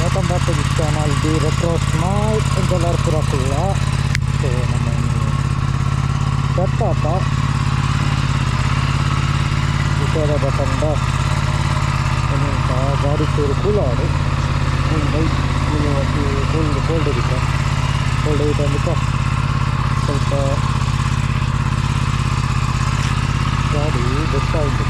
Welcome back to this channel, the retro small ಎಂತೆಲ್ಲರೂ ಪೂರ. ಸೊ ನಮ್ಮ ಬೆಟ್ಟ ವಿಷಯದ ಬತ್ತಂಡ ಗಾಡಿ ಚೂರು ಕೂಲ್ ಆಡು ಬೈಕ್ ಕೋಲ್ಡ್ ಕೋಲ್ಡ್ ಹಿಡಿತ, ಕೋಲ್ಡ್ ಹಿಡಿತ ಅಂದ್ಬಿಟ್ಟು ಸ್ವಲ್ಪ ಗಾಡಿ ಬೆಟ್ಟ ಉಂಟು.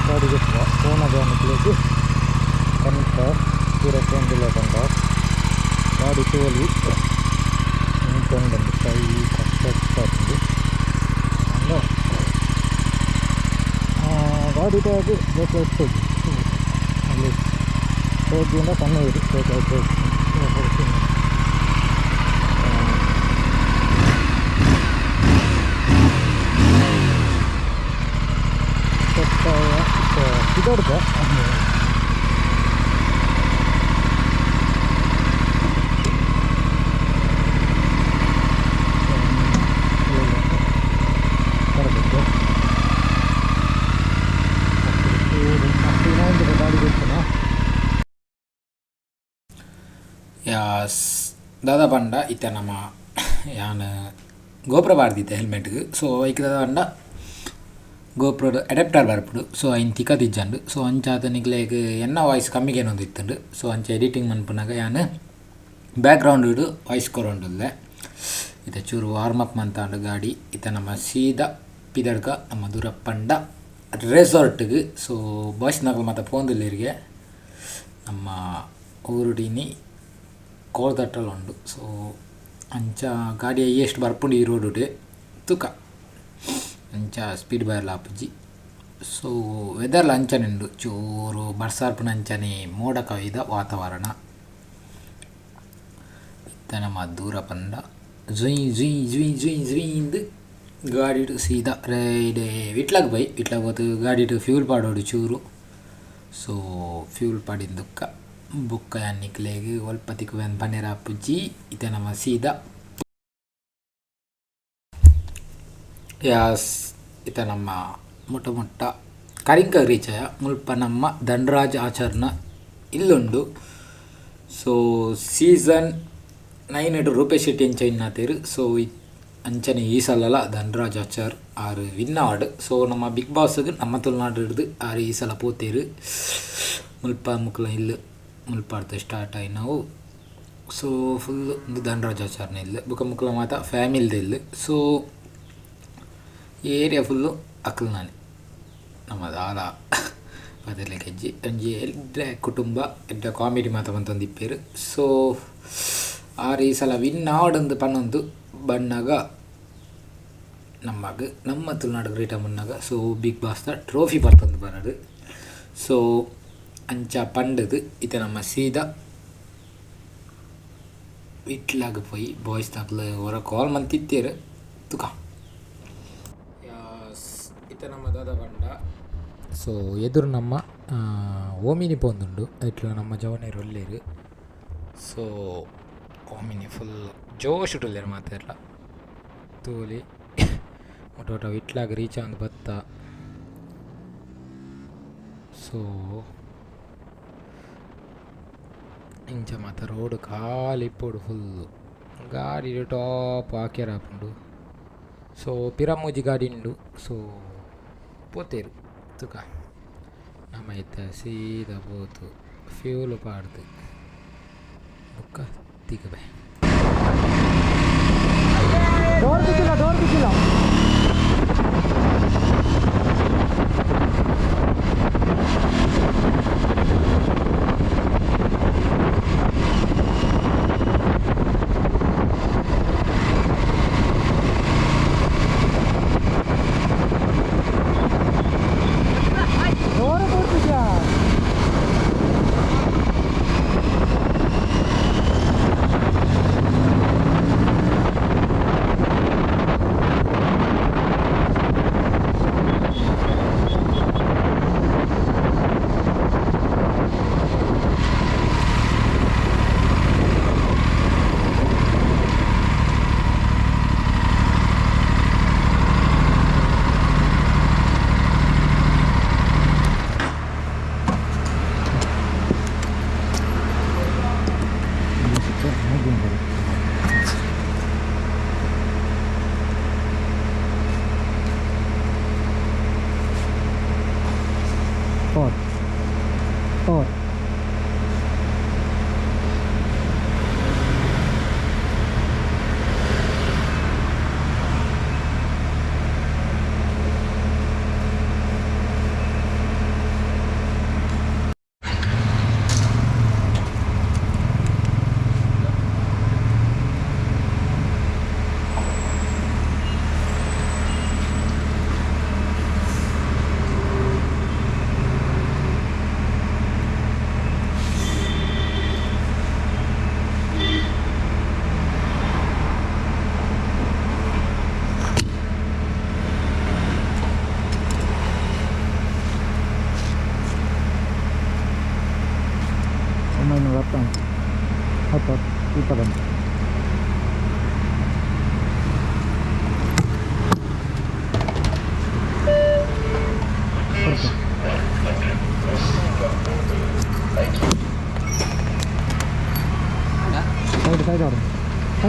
ಗಾಡಿ ಬೆಟ್ಟ ಫೋನಾಗ ಪ್ಲೇಸ್ ಕನಕ ಪೂರ ಫೋನ್ ಕಂಡ ಗಾಡಿ ತೋಲಿ ನಿಂತ್ಕೊಂಡು ಕೈ ಕಷ್ಟ ಆಗ್ತದೆ. ಅಂದ ಗಾಡಿ ಹೋಗಿ ಬ್ರೇಕ್ ಲೈಟ್ ಹೋಗಿ ಅಲ್ಲಿ ಹೋಗಿಂದ ಕಣ್ಣು ಇದೆ, ಬ್ರೇಕ್ ಲೈಟ್ ಹೋಗಿ. ಇದಡ್ಕ ಬರಬೇಕು. ಗಾಡಿ ಗೊತ್ತಲ್ಲ. ಯಾಸ್, ದಾದ ಪಂಡ ಇತ್ತೆ ನಮ್ಮ ಯಾನ್ ಗೋಪುರ ಪಾಡ್ದಿತ್ತೆ ಹೆಲ್ಮೆಟ್ಗ್. ಸೊ ಐಕ್ ದಾದ ಪಂಡ ಗೋಪುರಡ್ ಅಡ್ಯಾಪ್ಟರ್ ಬರ್ಪುಂಡು. ಸೊ ಐನ್ ತಿಕ್ಕದಿಜ್ಜಂಡ್. ಸೊ ಅಂಚಾದ್ ನಿಕ್ಲೆಗ್ ಎನ್ನ ವಾಯ್ಸ್ ಕಮ್ಮಿ ಕೇನೊಂದಿತ್ತುಂಡು. ಸೊ ಅಂಚ ಎಡಿಟಿಂಗ್ ಮನ್ಪುನಗ ಯಾನ್ ಬ್ಯಾಕ್ಗ್ರೌಂಡ್ ವಾಯ್ಸ್ ಕೊರೊಂದುಲ್ಲೆ. ಇತ್ತೆ ಚೂರು ವಾರ್ಮ್ ಅಪ್ ಮಂತಾಂಡ್ ಗಾಡಿ. ಇತ್ತೆ ನಮ್ಮ ಸೀದಾ ಪಿದಡ್ಕ ನಮ್ಮ ದೂರ ಪಂಡ ರೆಸಾರ್ಟ್ಗ್. ಸೊ ಬಾಯ್ಸ್ನಕುಲು ಮಾತ ಪೋಂದುಲ್ಲೆರ್ಗೆ. ನಮ್ಮ ಊರುಡಿನಿ ಕೋರ್ದಟ್ಟಲ ಉಂಡು. ಸೊ ಅಂಚ ಗಾಡಿ ಎಷ್ಟು ಬರ್ಪುಂಡು ಈ ರೋಡುಡು ತುಕ ಅಂಚ ಸ್ಪೀಡ್ ಬರಲ ಆಪುಜಿ. ಸೊ ವೆದರ್ಲ ಅಂಚನೆ ಉಂಡು, ಚೂರು ಬರ್ಸಾರ್ಪುನ ಅಂಚನೆ ಮೋಡ ಕವಿದ ವಾತಾವರಣ. ಇತ್ತೆ ನಮ್ಮ ದೂರ ಪಂಡ ಜುಯ್ ಜುಯ್ ಜುಯ್ ಜುಯ್ ಜುಯ್ ಗಾಡಿಡ್ ಸೀದಾ ರೈಡ್ ವಿಟ್ಲಾಗ್ ಬೈ. ವಿಟ್ಲಾಗ್ ಪೋತು ಗಾಡಿಡ್ ಫ್ಯೂಲ್ ಪಾಡೋಡು ಚೂರು. ಸೊ ಫ್ಯೂಲ್ ಪಾಡಿನ ದುಕ್ಕ ಬೊಕ್ಕ ಯಾನ್ ನಿಕ್ಲೆಗ್ ಒಲ್ಪ ತಿಕ್ಕುವೆ ಪನೆರೆ ಆಪುಜಿ. ಇತ್ತೆ ನಮ್ಮ ಸೀದಾ ಯಾಸ್, ಇತ್ತೆ ನಮ್ಮ ಮುಟ್ಟ ಮುಟ್ಟ ಕರಿಂಕ ರೀಚ್ ಆಯ. ಮುಲ್ಪ ನಮ್ಮ ಧನರಾಜ್ ಆಚರ್ನ ಇಲ್ಲುಂಡು. ಸೊ ಸೀಸನ್ 9 ಇಡ್ ರೂಪೇಶ್ ಶೆಟ್ಟಿ ಅಂಚ ವಿನ್ ಆತೆರ್. ಸೊ ಅಂಚನೆ ಈ ಸಲಲ ಧನರಾಜ್ ಆಚಾರ್ ಆರ್ ವಿನ್ ಆವಡ್. ಸೊ ನಮ್ಮ ಬಿಗ್ ಬಾಸ್ಗ್ ನಮ್ಮ ತುಳುನಾಡು ಹಿಡ್ದು ಆರ್ ಈ ಸಲ ಪೋತೇರು. ಮುಲ್ಪ ಮುಕ್ಲ ಇಲ್ಲು ಮುಲ್ಪಾಡ್ದು ಸ್ಟಾರ್ಟ್ ಆಯಿನವು. ಸೊ ಫುಲ್ ಉಂದು ಧನರಾಜ್ ಆಚಾರ್ನ ಇಲ್ಲು, ಬೊಕ ಮುಕ್ಲ ಮಾತ ಫ್ಯಾಮಿಲಿದ ಇಲ್ಲು. ಸೊ ಈ ಏರಿಯಾ ಫುಲ್ಲು ಅಕ್ಲ್ನಾನೆ, ನಮ್ಮ ದಾಲ ಪದರ್ಲಿಕ್ಕೆ ಹೆಜ್ಜೆ ಒಂಜಿ ಎಡ್ಡೆ ಕುಟುಂಬ, ಎಡ್ಡೆ ಕಾಮಿಡಿ ಮಾತ ಮಂತೊಂದಿಪ್ಪೆರ್. ಸೊ ಆರ್ ಈ ಸಲ ವಿನ್ ಆವಡಂದು ಪನೊಂದು ಬನ್ನಗ ನಮ್ಮಗ್ ನಮ್ಮ ತುಳುನಾಡು ಗ್ರೇಟ ಮುನ್ನಾಗ ಸೊ ಬಿಗ್ ಬಾಸ್ದ ಟ್ರೋಫಿ ಬರ್ತಂದು ಬರಡು. ಸೊ ಅಂಚ ಪಂಡದು ಇತ್ತೆ ನಮ್ಮ ಸೀದಾ ವಿಟ್ಲಾಗ್ ಪೋಯಿ. ಬಾಯ್ಸ್ ನಕುಲು ಒರ ಕಾಲ್ ಮಂತಿತ್ತೇರು ತುಕ. ಇತ್ತೆ ನಮ್ಮ ದಾದ ಪಂಡ ಸೊ ಎದುರು ನಮ್ಮ ಓಮಿನಿ ಪೋಂದುಂಡು. ಇಟ್ಲ ನಮ್ಮ ಜವನೆರ್ ಉಲ್ಲೆರ್. ಸೊ ಓಮಿನಿ ಫುಲ್ ಜೋಶ್ ಉಲ್ಲೆರ್ ಮಾತೆರ್ಲ ತೂಲಿ. ಒಟ ಒಟ ವಿಟ್ಲಾಗ್ ರೀಚ್ ಆವೊಂದು ಬತ್ತ. ಸೊ ಇಂಚ ಮಾತ ರೋಡ್ ಖಾಲಿ ಇಪ್ಪೊಡು, ಫುಲ್ ಗಾಡಿ ಟಾಪ್ ಆಕ್ಯರ ಆಪುಂಡು. ಸೊ ಪಿರ ಮೂಜಿ ಗಾಡಿ ಉಂಡು. ಸೊ ಪೋತೇರು ತುಕ. ನಮ ಇತ್ತೆ ಸೀದಾ ಪೋತು ಫ್ಯೂಲ್ ಪಾಡ್ದು ಬೊಕ್ಕ ತಿಕ್ಕಬೆ. ಡೋರ್ ಬಿದ್ದಿಲ್ಲ, ಡೋರ್ ಬಿದ್ದಿಲ್ಲ.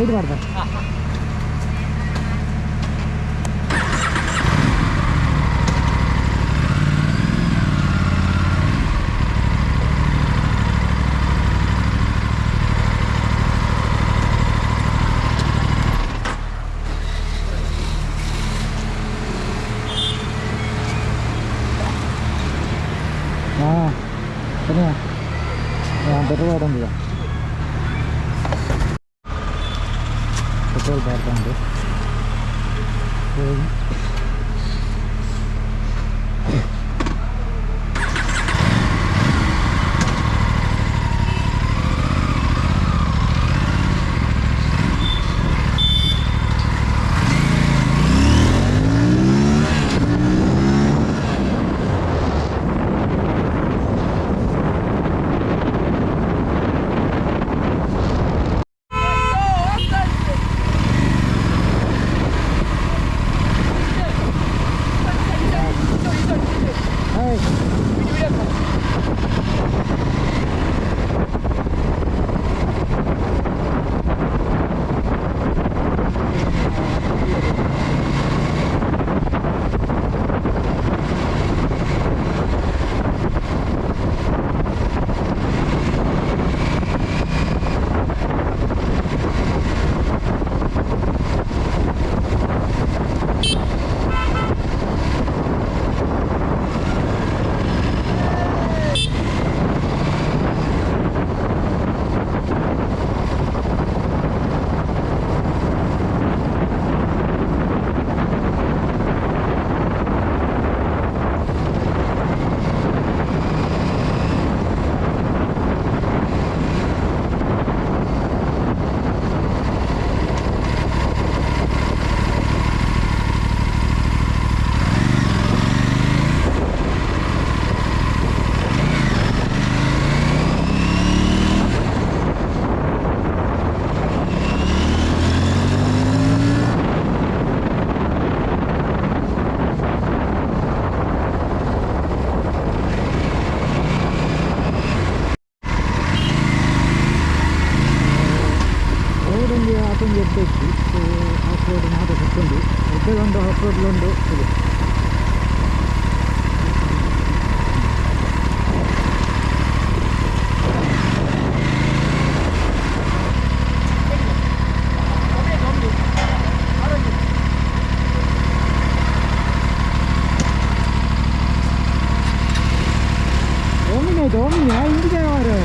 ಸೈಡ್ ಮಾಡ್ದ ಹಾಂ ಸರಿ ಪೆಟ್ರೋಲ್ ಹೊಡಂದಿಲ್ಲ ಪೆಟ್ರೋಲ್ ಬಾರ್ಕೊಂಡು ರೋಡೊಂದು ಆತೊಂದು ಎಡ್ಡೆ ಇತ್ತು. ಸೊ ಆಫ್ ರೋಡ್ ಮಾತ್ರ ಸಿಕ್ಕೊಂಡು ಎಡ್ಡೆಗೊಂಡು ಆಫ್ ರೋಡ್ಲೊಂದು ಇದೆ. ಓಮಿನಿ ಆಯ್ತು ಓಮಿನಿ ಹಿಂದೆ ಮಾರು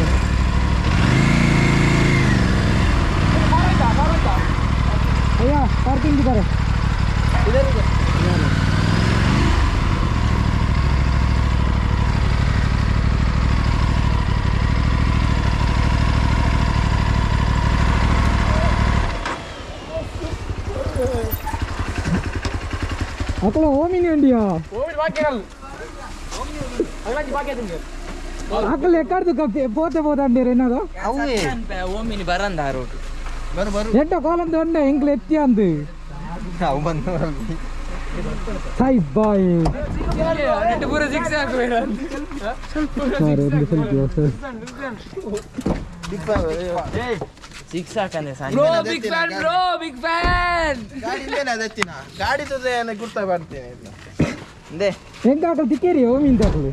भैया पार्किंग किधर है? इधर इधर। ಅಕಲ ಓಮಿನಿ ಅಂಡಿಯಾ ಅಕಲ ಎಕ್ಕಡ್ದು ಕಪ್ಪಿ ಪೋತೆ ಪೋತೆ ಅಂಡೀರ್ ಏನದು ಓಮಿನಿ ಬರಂದ ಆ ರೋಡ್ ಬರು ಬರು ಎಡ್ಡ ಕೋಲಂದು ಒಂಡೆ ಎಂಕ್ಲ ಎತ್ತಿ ಅಂದು ಅವು ಬಂದು ಸಾಯ್ ಬಾಯ್ ಪೂರ ಸಿಕ್ಸ್ ಹಾಕುವೆ. ಸರ್ ಒಂದು ಸೆಲ್ಫಿ ಸರ್. ಸಿಕ್ಸ್ ಹಾಕಂದೆ. Bro, big fan bro, big fan. ಗಾಡಿ ಇಲ್ಲೇನೆ ಅದತ್ತಿನ ಗಾಡಿ ತದೆ ಗುರ್ತಾ ಬರ್ತೀನಿ ಇಂದೆ ಎಂಕ ಅಕಲ್ ತಿಕ್ಕೇರಿ ಓಮಿನ್ ಅಕಲು.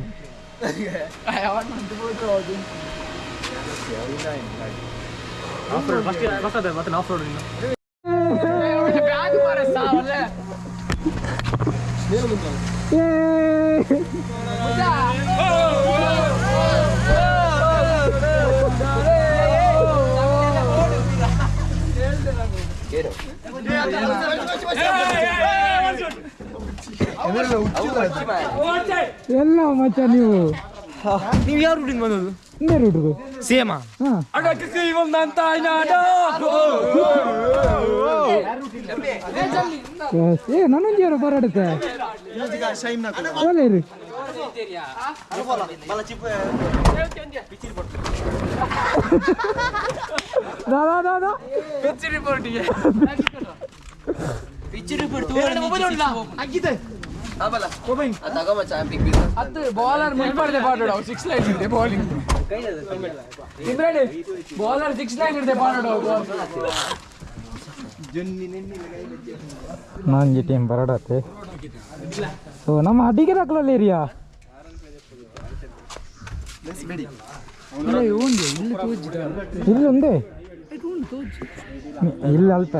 ಏ ಎಲ್ಲ ಮಚ್ಚ ನೀವು ನೀವು ಯಾವ ರೂಟಿಂದ ಬಂದದ್ದು? ಹಿಂದೆ ರೂಟ್ದು. ಸೇಮಾ. ಹಾ. ಏ ನನ್ನೊಂದು ಬರಾಡುತ್ತೆ ಒಳ್ಳೆ. ದಾ ದಾ ದಾ. ಬಾಲರ್ ಮುಲ್ಪಡ್ದೆ ಪಾಡೋಡು ಸಿಕ್ಸ್ ಲೈನ್ ಇದೆ bowling. Imran bowler six line ಇದೆ ಪಾಡೋಡು. ನಾಂಜಿ ಟೀಮ್ ಬರಡತ್ತೆ. ಸೊ ನಮ್ಮ ಅಡಿಗೆ ದಾಖಲಲ್ಲಿ ಏರಿಯಾ ಇಲ್ಲ ಒಂದೇ ಇಲ್ಲ ಅಲ್ಪ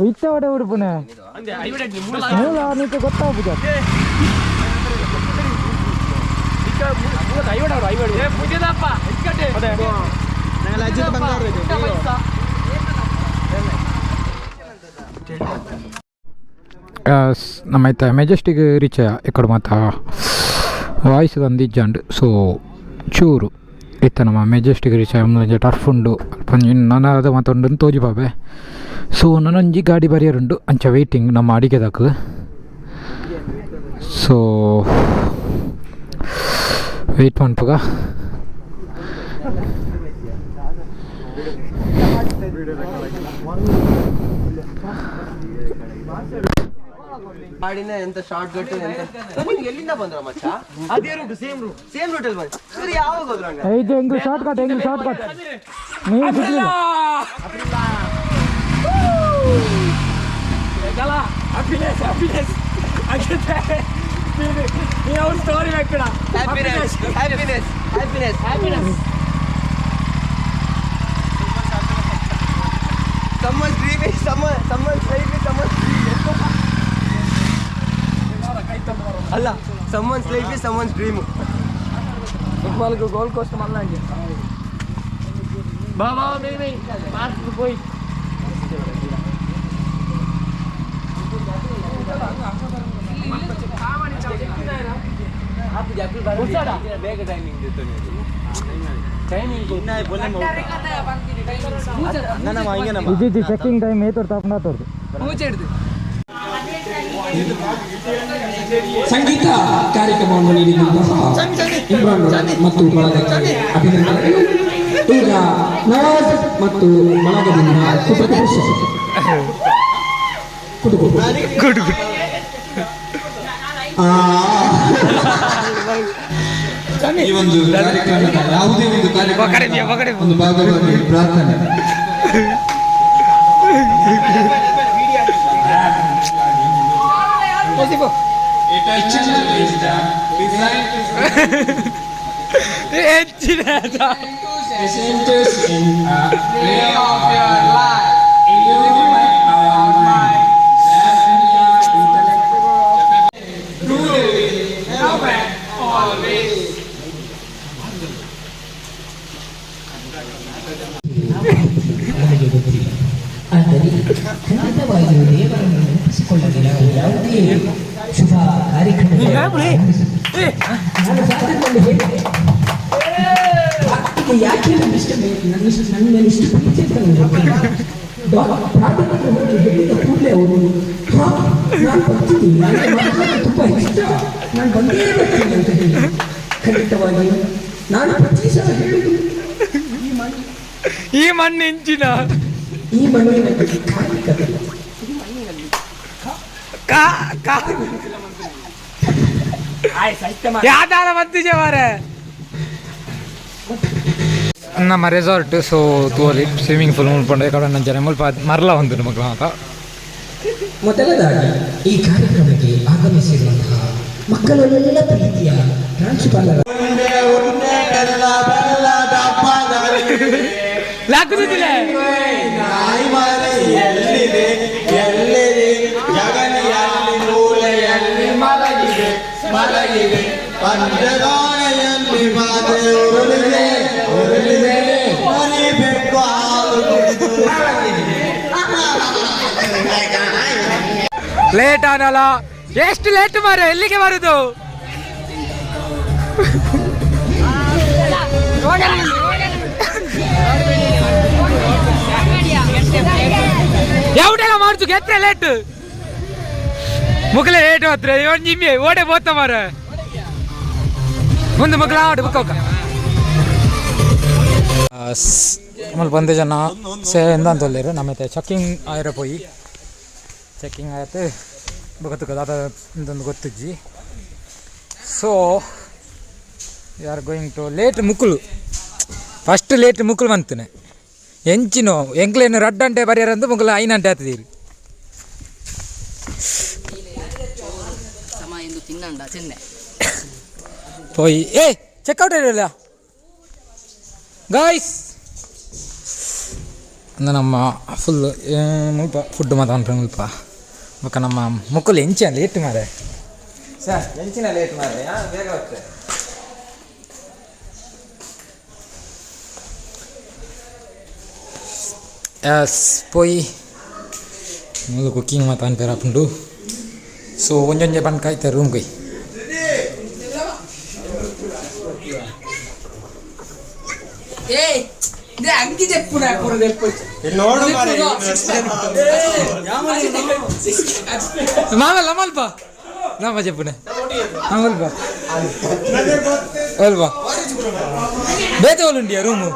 ಇತ್ತ ಒಡೆ ಉಡುಪುನೆ ಮೂಲ ನೀಕೆ ಗೊತ್ತಾಗ್ಬೋದು. ನಮ್ಮ ಮೆಜೆಸ್ಟಿಕ್ ರೀಚ್ ಇಕ್ಕಡ ಮಾತ ವಾಯ್ಸ್ ತಂದಿಜ್ಜಂಡ್. ಸೊ ಚೂರು ಇತ್ತ ನಮ್ಮ ಮೆಜೆಸ್ಟಿಕ್ ರೀಚ್ ಒಂಜಿ ಟರ್ಫ್ ಉಂಡು ಅಲ್ಪ ನನದ ಮಾತ ಉಂಡು ತೋಜಿ ಬಾಬೆ. ಸೊ ನನೊಂಜಿ ಗಾಡಿ ಬರಿಯರುಂಡು ಅಂಚ ವೆಯ್ಟಿಂಗ್ ನಮ್ಮ ಅಡಿಗೆ ದಾಕು. ಸೊ ವೆಯ್ಟ್ ಮನ್ಪುಗ. ಗಾಡಿನ ಎಂತ ಶಾರ್ಟ್ ಕಟ್ ಎಂತ ನಿಮ್ಗೆ ಎಲ್ಲಿಂದ ಬಂದ್ರ ಮಚ್ಚ? ಅದೇ route, same route, same route ಅಲ್ಲಿ ಬಂದ್ ಸರಿ. ಯಾವಾಗ ಹೋದ್ರು ಹಂಗ? ಇದು ಹೆಂಗ್ ಶಾರ್ಟ್ ಕಟ್, ಹೆಂಗ್ ಶಾರ್ಟ್ ಕಟ್ ನೀವು ಸಿಗ್ಲಿಲ್ಲ. Happiness, happiness, happiness, happiness. Someone's dreaming, someone's life is someone's dream. ಅಲ್ಲ, someone's life is someone's dream. ಫುಟ್ಬಾಲ್ಗೆ ಗೋಲ್ ಕೋಸ್ಟ್ ಮಲ್ಲ ಬಾಬಾ ಮೇ ಹೋಯ್. ಇಜ್ಜಿ ಚೆಕಿಂಗ್ ಟೈಮ್ ಏತೊರ್ತು ತಾಪನ ತೋರ್ದು. ಸಂಗೀತ ಕಾರ್ಯಕ್ರಮವನ್ನು ನೀಡಿದಂತಹ ಇಮ್ರಾನ್ ಮತ್ತು ಬಳಗಕ್ಕೆ ಅಭಿನಂದನೆಗಳು. ಈಗ ನವಾಜ್ ಮತ್ತು ಬಳಗದಿಂದ ಪ್ರದರ್ಶನ. ಕುಟುಕು ಈ ಒಂದು ಕಾರ್ಯಕ್ರಮದ ಯಾವುದೇ ಒಂದು ಕಾರ್ಯಕ್ರಮ ಒಂದು ಭಾಗವಾಗಿ ಪ್ರಾರ್ಥನೆ. Centers in a ray of your light, illumine our mind, intellect, do the will, now and always. ನಮಗೆ ಗೊತ್ತಿಲ್ಲ. ಆದರೆ ಖಂಡಿತವಾಗಿಯೂ ದೇವರನ್ನು ನೆನಪಿಸಿಕೊಳ್ಳದೆ ನಾವು ಯಾವುದೇ ಶುಭ ಕಾರ್ಯಕ್ರಮ. ನಾನು ಸಾಧಕರಲ್ಲಿ ಹೇಳಿದೆ, ಭಕ್ತಿಗೆ ಯಾಕೆ ನನ್ನ ಇಷ್ಟ ನನ್ನ ನನ್ನ ಮೇಲೆ ಇಷ್ಟು ಪ್ರೀತಿ ಅಂತ ನನಗೆ ಗೊತ್ತಿಲ್ಲ. ಪ್ರಾರ್ಥನೆ ಹೋಗಿ ಹೇಳಿದ ಕೂಡಲೇ ಅವರು, ಹಾ, ನಾನು ಬರ್ತೀನಿ, ನನಗೆ ಮಕ್ಕಳು ತುಂಬ ಇಷ್ಟ, ನಾನು ಬಂದೇ ಬರ್ತೀನಿ ಅಂತ ಹೇಳಿ. ಖಂಡಿತವಾಗಿಯೂ ನಾನು ಪ್ರತಿ ಸಲ ಹೇಳುವುದು ಈ ಮಣ್ಣು ಇಂಚಿನ ಈ ಮಣ್ಣಿನಲ್ಲಿ ಕಾರ್ಮಿಕರಲ್ಲ. ಕಾ ಕಾ ಯಾವ್ದಾರ ಬಂತಿಜೆ ಮಾರೆ. ನಮ್ಮ ರೆಸಾರ್ಟ್. ಸೊ ತೋಲಿ ಸ್ವಿಮ್ಮಿಂಗ್ ಪೂಲ್ ಮುಲ್ಪಂಡ ಕಡೆ ನಂಚನೆ ಮುಲ್ಪ ಮರ್ಲ ಒಂದು ನಮಗ್ ಮಾತ. ಮೊದಲದಾಗಿ ಈ ಕಾರ್ಯಕ್ರಮಕ್ಕೆ ಆಗಮಿಸಿರುವಂತಹ ಮಕ್ಕಳೆಲ್ಲ ಪ್ರೀತಿಯ ಪ್ರಾಂಶುಪಾಲರ ಲಾಕುದಿಲ್ಲ. ಲೇಟ್ ಆನಲ್ಲ, ಎಷ್ಟು ಲೇಟ್ ಮಾರ, ಎಲ್ಲಿಗೆ ಬರುದು? ಯಾವುದೆಲ್ಲ ಮಾಡ್ತು ಎತ್ರ ಲೇಟ್ ಮುಗಲೆ ಲೇಟ್ ಹತ್ರ ಒಂಜಿ ಓಡೆ ಬೋತ ಮಾರ ಮುಂದೆ ಮಗ್ಲ ಆಡು ಬುಕ್ಕ. ಆಮೇಲೆ ಬಂದ ಜನ ಸೇ ಎಂದ ತೊಲ್ಲೇರು ನಮ್ಮತ್ತೆ ಚೆಕ್ಕಿಂಗ್ ಆಯಿರ ಪೋಯಿ ಚೆಕ್ಕಿಂಗ್ ಆಯ್ತು ಬೊಕ ದಾದ ಇಂದೊಂದು ಗೊತ್ತಿಜ್ಜಿ. ಸೊ You are going to late ಮುಕುಲು. First late ಮುಕುಲು ಮಂತನೆ ಎಂಚಿನೋ ಎಂಕ್ಲೇನು ರಡ್ಡ್ ಅಂಟೆ ಬರ್ಯಾರಂದು ಮುಕುಲು ಐನ್ ಅಂಟೆ ಆತದೀರು. ಸಮ ಎಂದು ತಿನ್ನಂಡ ಚೆನ್ನೆ. ಪೋಯಿ ಏ ಚೆಕ್ಔಟ್ ಇರಲ್ಲ ಗಾಯ್ಸ್. ಅಂದ ನಮ್ಮ ಫುಲ್ ಮುಲ್ಪ ಫುಡ್ ಮಾತ ಮುಲ್ಪ. ಬೊಕ್ಕ ನಮ್ಮ ಮುಕುಲು ಎಂಚ ಲೇಟ್ ಮಾರೆ? ಸರ್, ಎಂಚಿನ ಲೇಟ್ ಮಾರೆ? ಬೇಗ ಹೋಗ್ತೇವೆ. ಎಸ್, ಪೋಯಿ ಮೂಲು ಕುಕ್ಕಿಂಗ್ ಮಾತ ಅನ್ಪೇರ ಆಪುಂಡು. ಸೊ ಒಂಜೊಂಜೆ ಪನ್ಕ ಇತ್ತೆ ರೂಮ್ ಕೊಯ್. ಏಯ್, ಇದೆ ಅಂಗಿ ದೆಪ್ಪುನ ಪೂರ ದೆಪ್ಪು. ಮಾಮಲ್ಲ ಮಲ್ಪ ನಮ್ಮ ಚೆಪ್ಪುನೆ ಅಲ್ಪ ಅಲ್ವಾ? ಬೇತೆ ಉಂಡಿಯಾ ರೂಮು?